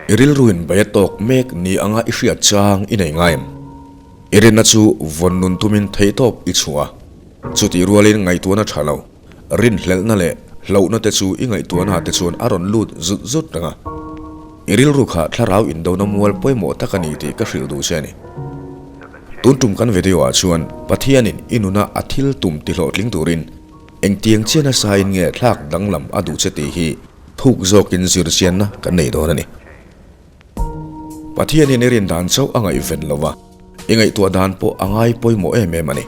I rilruin bei a tawk mek ni anga i hriat chang i nei ngai em? I rinna chu vawn nun tumin theihtawp i chhuah a, chutih rualin ngaihtuahna tha lo, rinhlelhna leh hlauhna te chu i ngaihtuahna te chuan a rawn lut zut zut reng a. I rilru kha thlarau indona mual pawimawh tak a ni tih ka hrilh duh che a ni. Tun tum kan video ah chuan Pathianin i nuna a thil tum tihlawhtling turin engtiang chian nasa in nge thlak danglam a duh che tih hi thuk zawkin zirchianna kan nei dawn a ni. Pathianin i rin dan chauh a ngaihven lo va, i ngaihtuah dan pawh a ngai pawimawh em em a ni.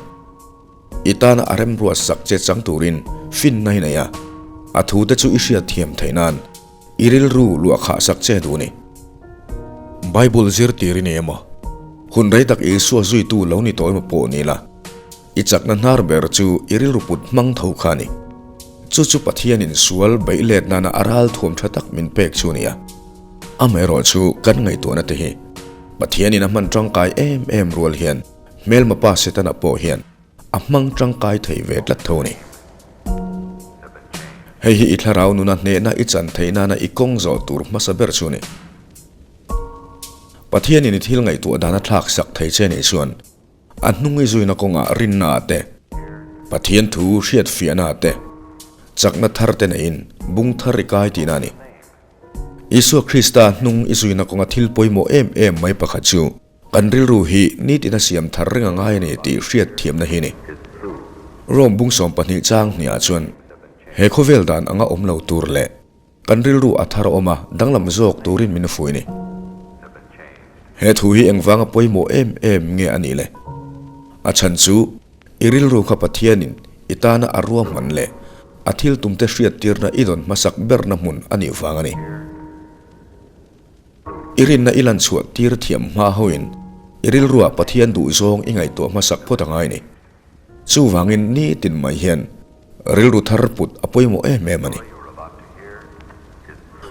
I tana a remruat sak che chang turin finna i nei a, a thute chu i hriat thiam theih nan i rilru luah khah sak che duh a ni. Bible zirtir i nei emaw? Hun rei tak Isua zuitu lo ni tawh emaw pawh ni la, i chakna hnar ber chu i rilru put hmang tho kha a ni. Chu chu Pathianin sual beih let nana a ral thuam tha tak min pek chu a ni a. Amaherawh chu kan ngaihtuahna te hi Pathianin a hman tangkai em em rual hian Hmelma pa Setana pawh hian a hmang tangkai thei ve tlat tho a ni. Hei hi i thlarau nuna hnehna i chan theih nana i kawng zawh tur hmasa ber chu a ni. Pathianin i thil ngaihtuah dan a thlak sak thei che nih chuan a hnung i zuina kawngah rinna ah te, Pathian thu hriatfiahna ah te, chakna thar te neiin bung thar i kai tihna a ni. Isua Krista hnung i zuina kawnga thil pawimawh em em mai pakhat chu Kan rilru hi nitin a siam thar reng a ngai a ni tih hriat thiamna hi a ni. Rome bung 12 chang hniah chuan he khawvel dan anga awm lo tur leh kan rilru a thar awm a danglam zawk turin min fui a ni. He thu hi engvanga pawimawh em em nge a nih le? A chhan chu i rilru kha Pathianin i tana a ruahman leh a thil tumte hriattirna i dawn hmasak berna hmun a nih vang a ni. I rinna i lan chhuah tir thiam hma hoin i rilruah Pathian duh zawng i ngaihtuah hmasak phawt a ngai ni. Chuvangin nitin mai hian rilru thar put a pawimawh em em a ni.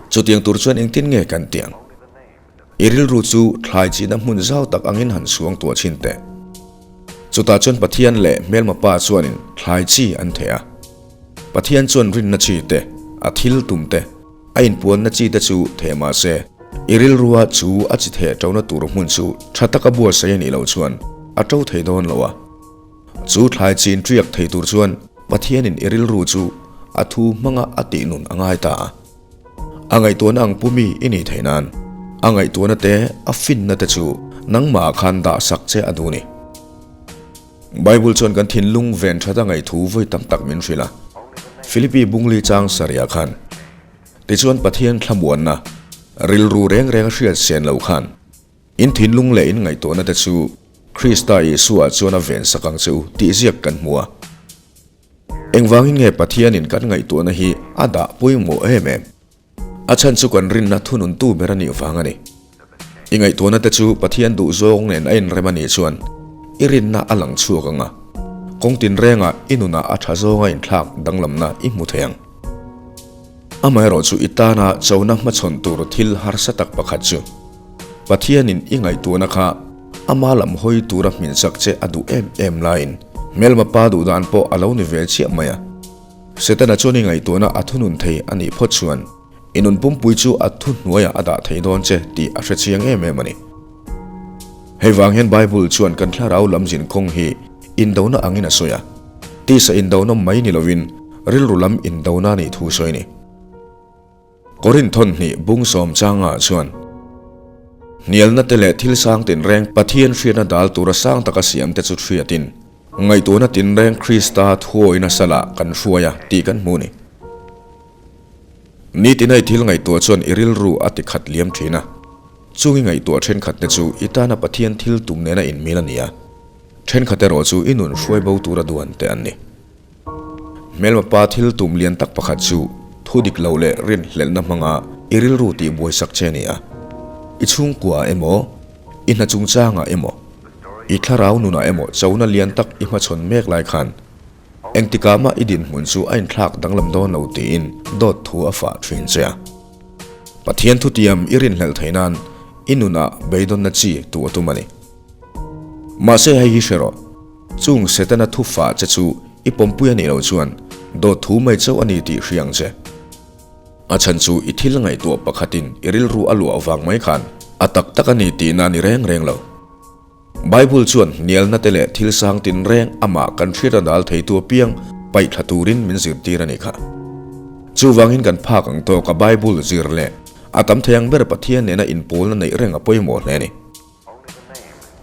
Chutiang tur chuan engtin nge kan tih ang? I rilru chu thlai chihna hmun zau tak angin han suang tuah chhin teh. Chutah chuan Pathian leh hmelma pa chuanin thlai chi an theh a. Pathian chuan rinna chi te, a thil tum te, A inpuanna chi te chu theh mah se, i rilrua chu a chi theh ṭona tur hmun chu ṭha taka buatsaih a nih loh chuan a ṭo thei dawn lo a. Chu thlai chin ṭiak thei tur chuan Pathianin i rilru chu a thu hmanga a tih nun a ngai ta a. A ngaihtuahna ang pu mi i nih theih nan a ngaihtuahna te, a finna te chu nangmah khan dah sak che a duh a ni. Bible chuan kan thinlung ven that a ngaihthu vawi tam tak min hrilh a. Philippi Bungli chang sarih khan, Tichuan Pathian thlamuanna, rilru reng reng a hriat sen lo khan, in thinlung leh in ngaihtuahna te chu Krista Isua chuan a ven sak ang che u tih ziak kan hmu a. Engvangin nge Pathianin kan ngaihtuahna hi a dah pawimawh em em? A chhan chu kan rinna thununtu ber a nih vang a ni. I ngaihtuahna te chu Pathian duh zawng nen a inrem a nih chuan i rinna a lang chhuak ang a, kawng tinrengah i nunah a tha zawnga inthlak danglamna i hmu thei ang. Amaherawhchu i tana chona hmachhawn tur thil harsa tak pakhat chu Pathianin i ngaihtuahna kha ama lam hawi tura hminsak che a duh em em laiin hmelma pa duh dan pawh a lo ni ve chiah mai a. Setana chuan i ngaihtuahna a thunun thei a nih phawt chuan i nun pumpui chu a thuhnuaiah a dah thei dawn che tih a hre chiang em em a ni. Hei vang hian Bible chuan kan thlarau lam zinkawng hi indona angin a sawi a, tisa indona mai ni lovin rilru lam indona a nih thu sawi a ni. Korinthon hnih bung sawm changah chuan hnialna te leh thil sang tinreng Pathian hriatna dal tura sang taka siam te chu hriatin ngaihtuahna tinreng Krista thuawina salah kan hruai a tih kan hmu a ni. Nitinai thil ngaihtuah chuan i rilru a ti khat liam thin a, chung i ngaihtuah thenkhat te chu i tana Pathian thil tum nena inmil a ni a, thenkhat erawh chu i nun hruai bo tura duan te an ni. Hmelma pa thil tum lian tak pakhat chu thu dik lo leh rinhlelhna hmanga i rilru tih buaisak che a ni a. I chhungkua ah emaw, i hna chungchangah emaw, i thlarau nunah emaw chona lian tak i hmachhawn mek lai khan engtikah mah i dinhmun chu a inthlak danglam dawn lo tiin dawt thu a fah thin che a. Pathian thutiam i rinhlelh theih nan i nunah beidawnna chi tuh a tum a ni. Mahse hei hi hre rawh. Chung Setana thu fah che chu i pawmpui a nih loh chuan dawt thu mai chauh a ni tih hria ang che. A chhan chu i thil ngaihtuah pakhatin i rilru a luah vang mai khan a tak tak a ni tihna a ni reng reng lo. Bible chuan hnialna te leh thil sang tinreng amah kan hriat a dal theitu apiang paih thla turin min zirtir a nih kha. Chuvangin kan phak ang tawka Bible zir leh a tam thei ang ber Pathian nena inpawlna neih reng a pawimawh hle a ni.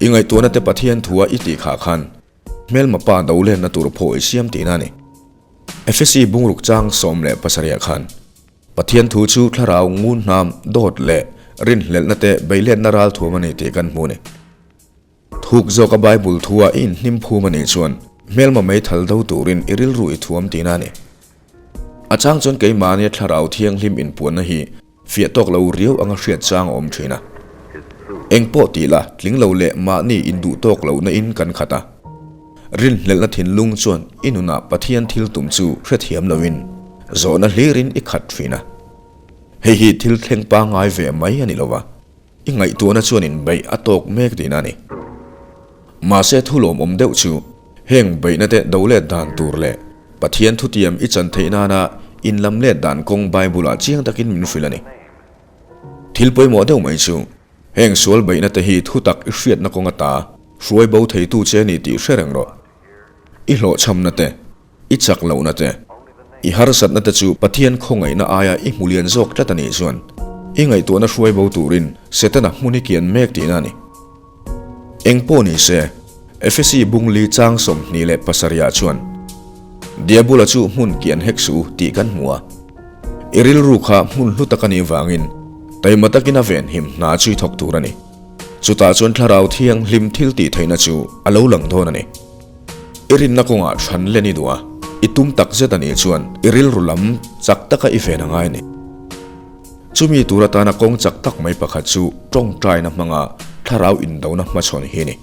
I ngaihtuahna te Pathian thua i tih khah khan hmelma pa do lenna tur phaw i siam tihna a ni. Efesi bungruk chang 17 ah khan Pathian thu chu thlarau ngun hnam dawt leh rinhlelhna te beiletna ral thuam a ni tih kan hmu a ni. Thuk zawka Bible thua i inhnim phum a nih chuan hmelma meithal do turin i rilru i thuam tihna a ni. A chang chuan keimahnia thlarau thianghlim inpuanna hi fiah tawk lo riau anga hriat chang a awm thin a. Eng pawh tih la tling lo leh mahni induh tawk lohna in kan khat a. Rinhlelhna thinlung chuan i nunah Pathian thil tum chu hrethiam loin zawhna hlirin i khat thin a. Hei hi thil thleng pangngai ve mai a ni lo va, i ngaihtuahna chuan inbeih a tawk mek tihna a ni. Mahse thu lawmawm deuh chu heng beihna te do let dan tur leh Pathian thutiam i chan theih nana inlam let dan kawng Bible-ah chiang takin min hrilh a ni. Thil pawimawh deuh mai chu heng sual beihna te hi thutak i hriatna kawng ata hruai bo theitu che a ni tih hre reng rawh. I hlawhchhamna te, i chak lohna te, i harsatna te chu Pathian khawngaihna aia i hmu lian zawk tlat a nih chuan i ngaihtuahna hruai bo turin Setana hmun i kian mek tihna a ni. Eng pawh ni se, Efesi bungli chang 27 ah chuan Diabula chu hmun kian hek suh u tih kan hmu a. I rilru kha hmun hlu tak a nih vangin taima takin a venhim hna chu i thawk tur a ni. Chutah chuan thlarau thianghlim thil tih theihna chu a lo lang dawn a ni. I rinna kawngah than len i duh a, i tum tak zet a nih chuan i rilru lam chak taka i ven a ngai a ni. Chumi tur atana kawng chak tak mai pakhat chu tawngtaina hmanga thlarau indona hmachhawn hi a ni.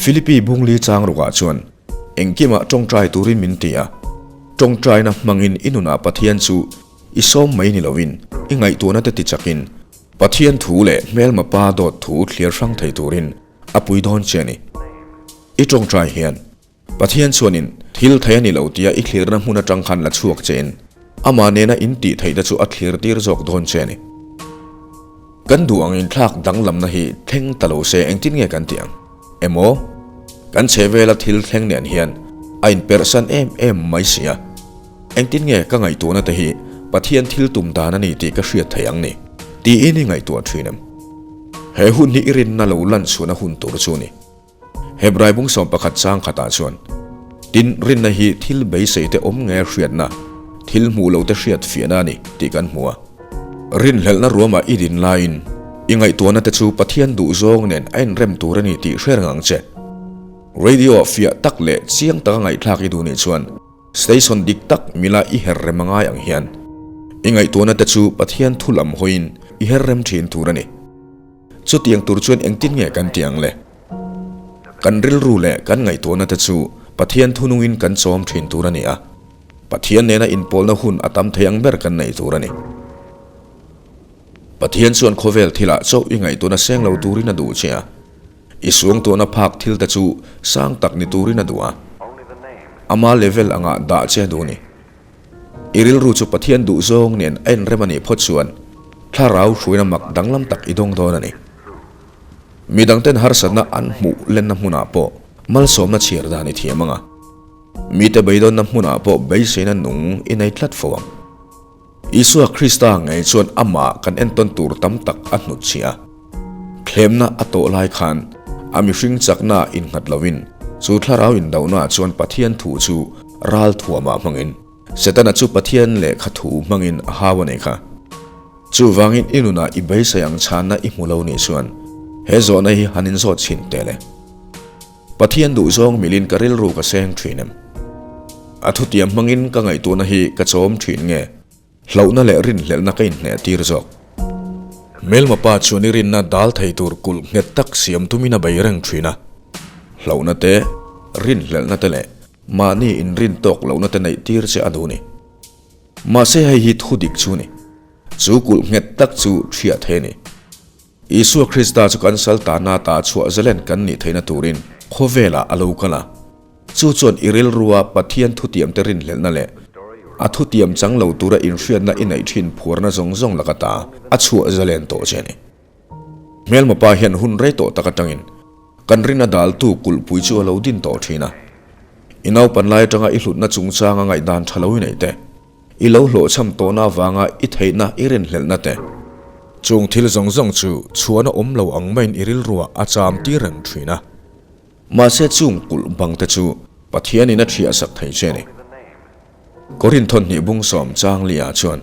Philippi bungli chang rukah chuan engkimah tawngtai turin min ti a, tawngtaina hmangin i nunah Pathian chu i sawm mai ni loin i ngaihtuahna te tichakin Pathian thu leh hmelma pa dawt thu thliar hrang thei turin a pui dawn che a ni. I tawngtai hian Pathian chuanin thil thei a ni lo tia i thlirna hmun atang khan la chhuak chein amah nena in tih theih te chu a thlir tir zawk dawn che a ni. Kan duh angin thlak danglamna hi thleng ta lo se engtin nge kan tih ang? Emaw, kan chhehvela thil thleng nen hian a inperhsan em em mai si a. Engtin nge ka ngaihtuahna te hi Pathian thil tum dan a ni tih ka hriat thei ang ni? Tiin i ngaihtuah thin em? He hun hi i rinna lo lan chhuahna hun tur chu a ni. Hebrai bung 11 chang khatah chuan, Tin, rinna hi thil beisei te awm nge hriatna, thil hmuh lo te hriat fiahna a ni tih kan hmu a. Rinhlelhna ruamah i din laiin i ngaihtuahna te chu Pathian duhzawng nen a inrem tur a ni tih hre reng ang che. Radio ah fiah tak leh chiang taka ngaihthlak i duh nih chuan station dik tak mila i her rem a ngai ang hian i ngaihtuahna te chu Pathian thu lam hawiin i her rem thin tur a ni. Chutiang tur chuan engtin nge kan tih ang le? Kan rilru leh kan ngaihtuahna te chu Pathian thunungin kan chawm thin tur a ni a, Pathian nena inpawlna hun a tam thei ang ber kan nei tur a ni. Pathian chuan khawvel thilah chauh i ngaihtuahna seng lo turin a duh che a, i suangtuahna phak thil te chu sang tak ni turin a duh a, ama level angah dah che a duh a ni. I rilru chu Pathian duhzawng nen a inrem a nih phawt chuan thlarau hruaina mak danglam tak i dawng dawn a ni. Midangten harsatna an hmuh lenna hmunah pawh malsawmna chhiar dan i thiam ang a, mite beidawnna hmunah pawh beiseina nung i nei tlat fo ang. Isua Krista ngei chuan amah kan entawn tur tam tak a hnutchhiah a. Thlemna a tawh lai khan a mihring chakna innghat loin chu thlarau indohnaah chuan Pathian thu chu ral thuamah hmangin Setana chu Pathian lehkha thu hmangin a hau a nei kha. Chuvangin i nunah i beisei ang chhanna i hmu lo nih chuan he zawhna hi han inzawt chhin teh le. Pathian duhzawng milin ka rilru ka seng thin em? A thutiam hmangin ka ngaihtuahna hi ka chawm thin nge? Hlauhna leh rinhlelhna ka inhneh tir zawk. Hmelma pa chuan i rinna dal thei tur kulh nghet tak siam tumin a bei reng thin a. Hlauhna te, rinhlelhna te leh mahni inrin tawk lohna te neih tir che a duh ni. Mahse hei hi thu dik chu ni. Chu kulh nghet tak chu hriat thei a ni. Isua Krista chu kan sal tana ta chhuah zalen kan nih theihna turin khawvelah a lo kal a. Chu chuan i rilrua Pathian thutiamte rinhlelhna leh. A thutiam chang lo tura inhriatna i neih thin phuarna zawng zawng laka ta a chhuah zalen tawh che a ni. Hmelma pa hian hun rei tawh tak atangin kan rin a daltu kulhpui chu a lo din tawh thin a. I naupan lai atanga i hlutna chungchanga ngaihdan tha lo i neih te, i lo hlawhchham tawhna avanga i theihna i rinhlelhna te, chung thil zawng zawng chu chhuahna awm lo ang maiin i rilruah a cham tir reng thin a. Mahse chung kulh bang te chu Pathianin a thiahsak thei che a ni. Korinth hnih bung sawm chang liah chuan,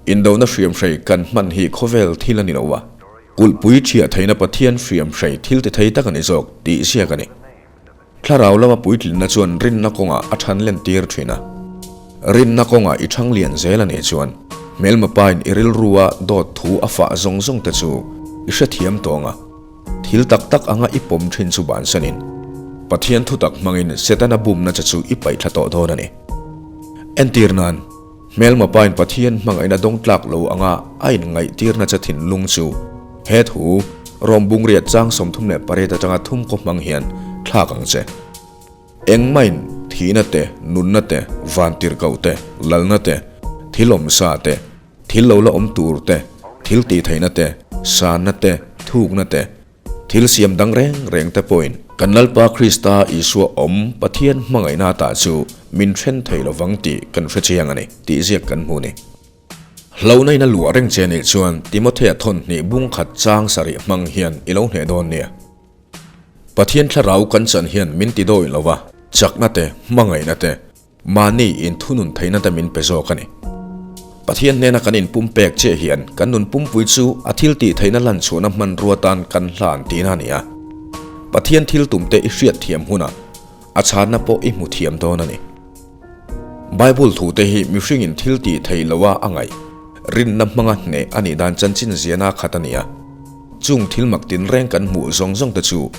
Indona hriamhrei kan hman hi khawvel thil a ni lo a, kulhpui thiah theihna Pathian hriamhrei thil ti thei tak a ni zawk tih ziak a ni. Thlarau lama puitlinna chuan rinna kawngah a than len tir thin a. Rinna kawngah i thang lian zel a nih chuan hmelma pain i rilrua dawt thu a fah zawng zawng te chu i hrethiam tawng a. Thil tak tak anga i pawm thin chu bansanin, Pathian thutak hmangin Setana bumna che chu i paihthla tawh dawn a ni. Entir nan, hmelma pain Pathian hmangaihna dawng tlak lo anga a inngaihtirna che thinlung chu he thu Rom bungriat chang 38 atanga thum kaw hmang hian thlak ang che. Engmain thihna te, nunna te, vantirhkoh te, lalna te, thil awmsa te, Thil lo la awm tur te, thil tih theihna te, sanna te, thukna te, thil siam dang reng reng te pawhin kan Lalpa Krista Isua awm Pathian hmangaihna atah chu min then thei lo vang tih kan hre chiang a ni tih ziak kan hmu ni. Hlauhna in a luah reng che nih chuan Timothea thawn hnih bung khat chang sarih hmang hian i lo hneh dawn nia. Pathian thlarau kan chan hian min ti dawi lo va, chakna te, hmangaihna te, Mahni inthunun theihna te min pe zawk a ni. Pathian hnena kan inpumpek chiah hian kan nun pumpui chu a thil tih theihna lan chhuahna hmanrua tan kan hlan tihna a ni a. Pathian thil tumte i hriat thiam hunah a chhanna pawh i hmu thiam dawn a ni. Bible thute hi mihringin thil tih theih loha a ngaih, rinna hmanga hneh a nih dan chanchin ziahna khat a ni a. Chung thil mak tinreng kan hmuh zawng zawng te chu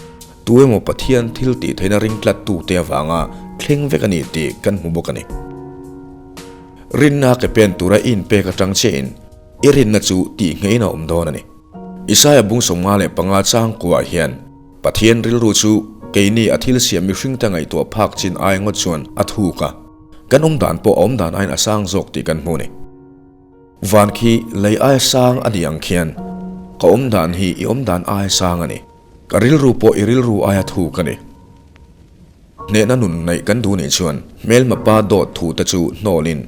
Tu emaw Pathian thil tih theihna ring tlat tute avanga thleng vek a ni tih kan hmu bawk a ni. Rinna ke pen tura i inpek atang chiahin i rinna chu tih ngeiin a awm dawn a ni. Isaia bung 55 changkuah hian Pathian rilru chu keini a thil siam mihringte ngaihtuah phak chin ai ngawt chuan a thuk a, kan awm dan pawh a awm dan aiin a sang zawk tih kan hmu a ni. Van khi lei aia sang a ni ang khian ka awm dan hi i awm dan aia sang a ni. Ka rilru pawh i rilru aia thuk a ni. Hnehna nun neih kan duh nih chuan hmelma pa dawt thu te chu hnawlin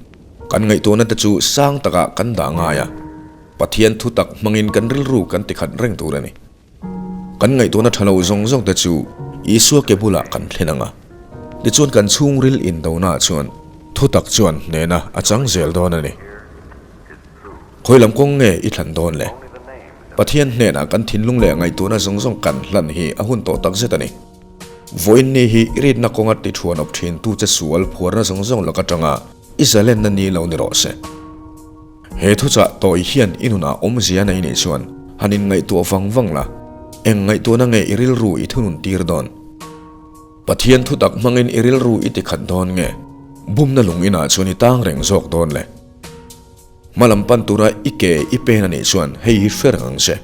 kan ngaihtuahna te chu sang takah kan dah ngai a, Pathian thu tak hmangin kan rilru kan tikhat reng tur a ni. Kan ngaihtuahna tha lo zawng zawng te chu Isua ke bulah kan thlen ang a, tichuan kan chhungril indonaah chuan thu tak chuan hnehna a chang zel dawn a ni. Khawi lam kawng nge i thlan dawn le? Pathian hnenah kan thinlung leh ngaihtuahna zawng zawng kan hlan hi a hun tawh tak zet a ni. Vawiin ni hi i ritna kawnga ti thuan awp thin tu che sual phuarna zawng zawng lak atanga i zalenna ni lo ni rawh se. He thuchah tawi hian i nunah awmzia nei nih chuan han inngaihtuah vang vang la, eng ngaihtuahna nge i rilru i thunun tir dawn? Pathian thutak hmangin i rilru i tikhat dawn nge? Bumna lung inah chuan i tang reng zawk dawn le? Hma lam pan tura i ke i pen a nih chuan hei hi hre reng ang che.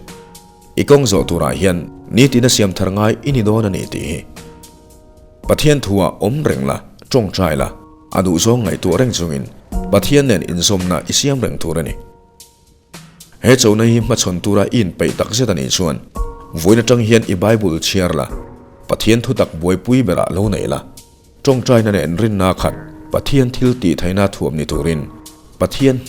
I kawng zawh turah hian nitin a siam thar ngai i ni dawn a ni tih hi. Pathian thuah awm reng la, tawngtai la, a duhzawng ngaihtuah reng chungin Pathian nen inzawmna i siam reng tur a ni. He chona hi hmachhawn tura i inpeih tak zet a nih chuan vawiin atang hian i Bible chhiar la, Pathian thutak buaipui berah lo nei la. Tawngtaina leh rinna khat Pathian thil tih theihna thuam ni turin Pathian.